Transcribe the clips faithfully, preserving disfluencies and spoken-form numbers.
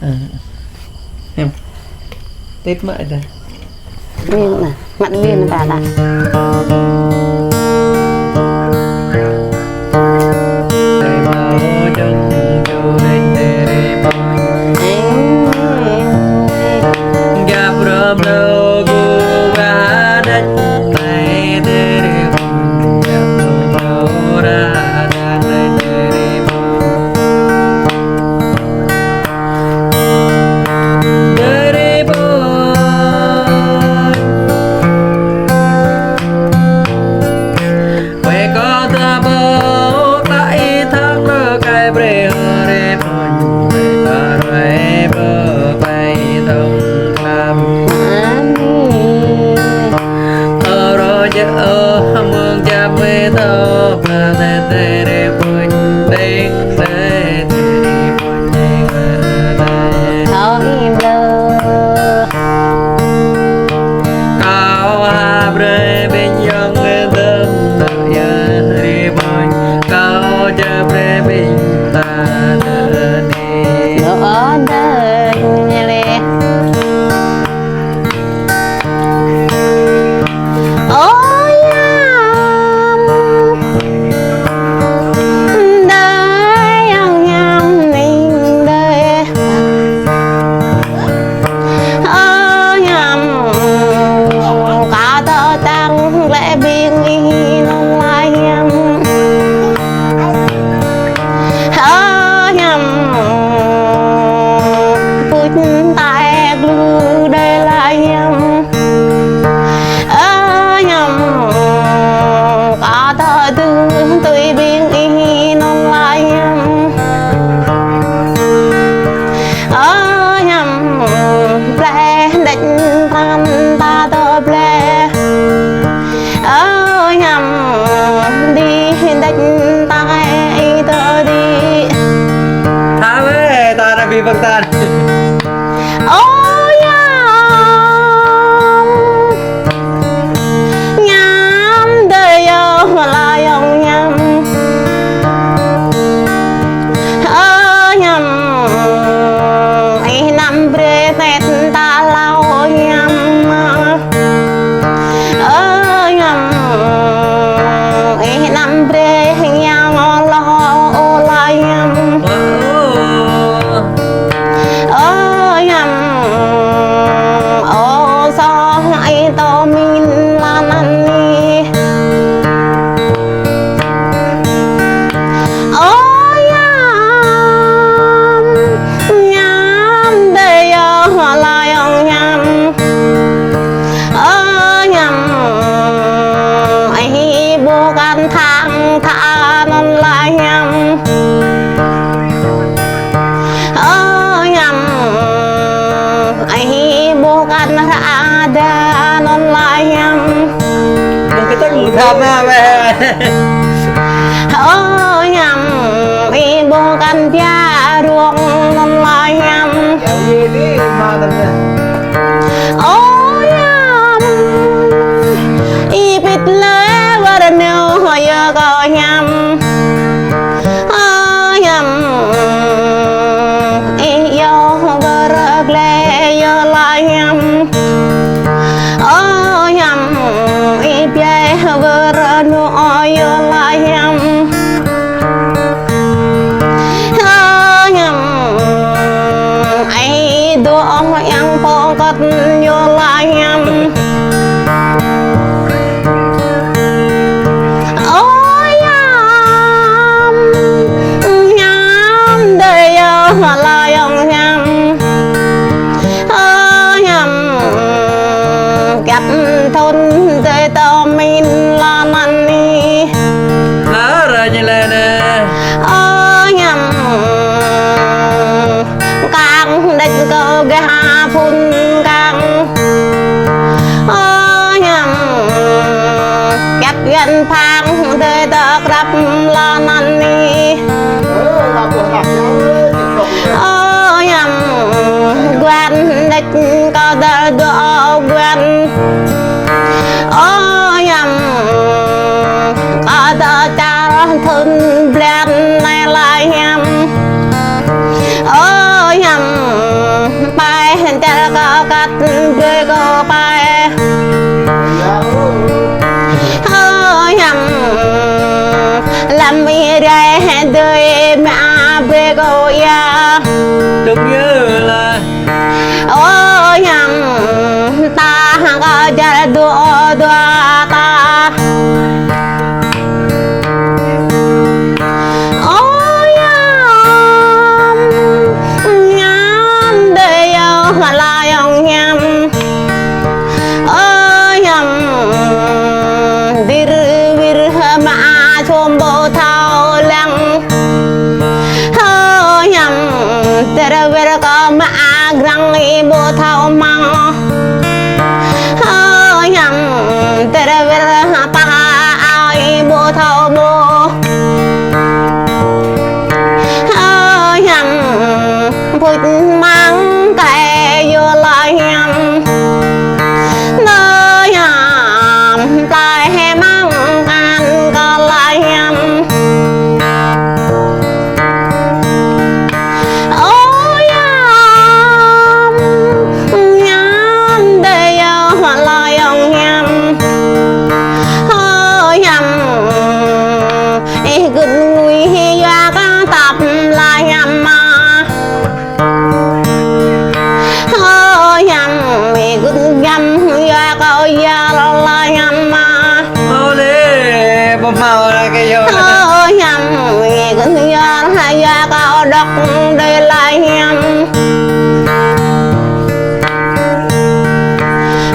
Ơ. Hiam. Tết mă dah. Ƀing anai, mă ƀing anai ta dah. Ơ, hiam, bleh, đĕč, pran, ta, tơ, bleh. Ơ, hiam, đĭ, đĕč, ta, i, tơ, đĭ. Tha wĕ, ta, na, bi, băng, tan. Ơ, hiam. Hiam, dơi yơh, la yong hiam. Ơ, hiam, ih năm brơi tết ta hlâo hiam. Ơ, hiam, ih năm brơi hiam hlâo ơ la hiam. Ơ, hiam, ơ, soh ih tơ min la nan ih. Ơ, hiam, hiam, dơi yơh la yong hiam. Ơ, hiam, ih ƀu kăn thang tha anŭn la hiam. Ơ, hiam, ih ƀu kăn ră đa anŭn la hiam. Ơ, hiam, ih ƀu kăn pia rông anŭn la hiam. Ơ, hiam, ih pit lĕ wơr nao yơh kơ hiam. Ơ, hiam, ih yơh wơr gleh yơh la hiam. Ơ, hiam, ih pia wơr nao yơh la hiam. Ơ, hiam, ih dŏ yang pơkăt yơh la hiam. Ơ, hiam, hiam, dơi yơh la yong hiam. Ơ, hiam, kiăp thŭn dơi tơ min la nan ih. Ơ, ră ñu lĕ nê. Ơ, hiam, kang đĕč kơ gah phun kang. Ơ, hiam, kiăp yan phang dơi tơ krăp la nan ih. Ơ, hiam, guan đĕč kơ dal dŏ guan. Ơ, hiam, kơ dal čar thŭn blan nai la hiam. Ơ, hiam, Ơ hiam, ta hăng kơ jar dua dua ta. Ơ hiam, hiam, đơi yơh la yong hiam. Ơ hiam, dir wir hơ mă a chôm ƀu thâo lăng. Ơ hiam, tơrơ wir kơ mă a grăng ih ƀu thâo măng. Ơ hiam, tơrơ wir pah a ih ƀu thâo ƀuh. Ơ hiam, pŭt măng kơ yua la hiam. Ơ hiam, plai hĕ măng kan kơ la hiam. Ơ hiam, hiam, đơi yơh la yong hiam. Ơ hiam, ih gưt ngui yua kơ tap la hiam mă. Ơ hiam, ih gưt giăm yua kơ yar la hiam mă. Ơ lĕ, ƀu hmâo la kơ yua. Ơ hiam, ih gưt yar yua kơ dŏ đơi la hiam.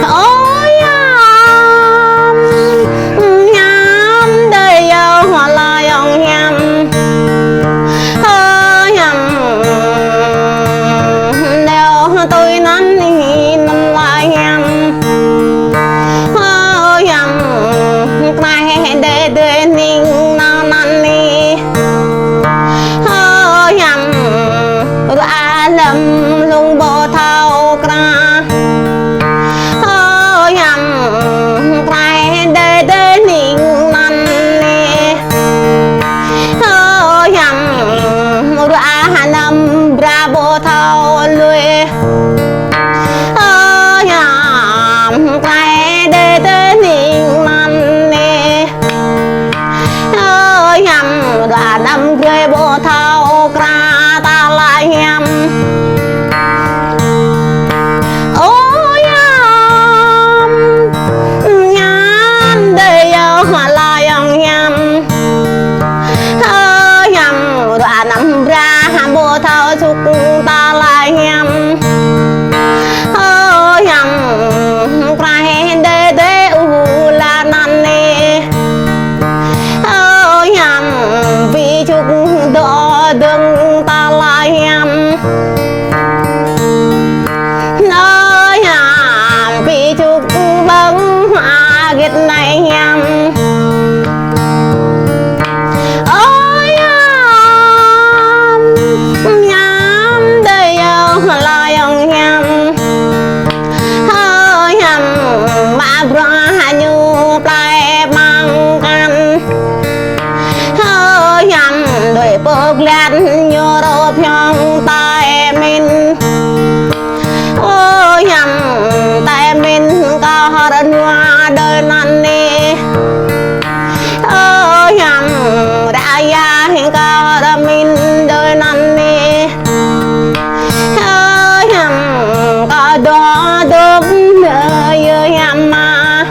Ơ hiam, hiam, đơi yơh la yong hiam. Ơ hiam, đeo tui năn ih năn la hiam. Ơ hiam, kơnai đơi đơi ning năn năn ih. Ơ hiam, rua lăm lung ƀu thâo krăn. Ơ hiam, kơnai đơi đơi ning năn ih. Ơ hiam, rua năm bra ƀu thâo lui. Ơ hiam, kơnai đơi đơi ning năn ih. Ơ hiam, rua năm brơi ƀu thâo krăn ta la hiam. Ơ hiam, hiam, đơi yơh la yong hiam. Ơ hiam, rua năm bra ƀu thâo sŭk ta la hiam. Ơ hiam, kơnai đơi đơi u la năn ih. Ơ hiam, ƀu sŭk dŏ dơ̆ng ta la hiam. Ơ hiam, ƀu sŭk ƀơ̆ng hơget nai hiam. Ơ hiam, hiam, đơi yơh la yong hiam. Ơ hiam, mă bruă hă ñu plai măng kan. Ơ hiam, đuaĭ pơglan ñu rŏ phiong tai min. Ơ hiam, tai min kơ hơr nua đơi năn ih. Ơ hiam, ră ya hing kơ hơr min đơi năn ih. Ơ hiam, kơ dŏ dŏp nơ yơ hiam mă.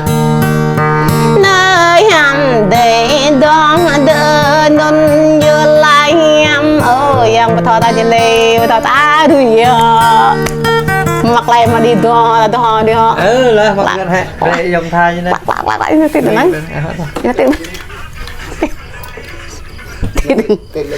Nơ hiam, đơi dŏ dŏp nŭn yơ la hiam. Ơ hiam, ƀu thâo ta jơlê, ƀu thâo ta rui yơ. Mă klai mă đi dŏ, dŏ đi hŏ. Ơ, lah, mă klai hă. Lĕ yong tha ñu nă. Klak, klak, klak, klak, ñu tĭ nă. Ñu tĭ nă. Tĭ nă.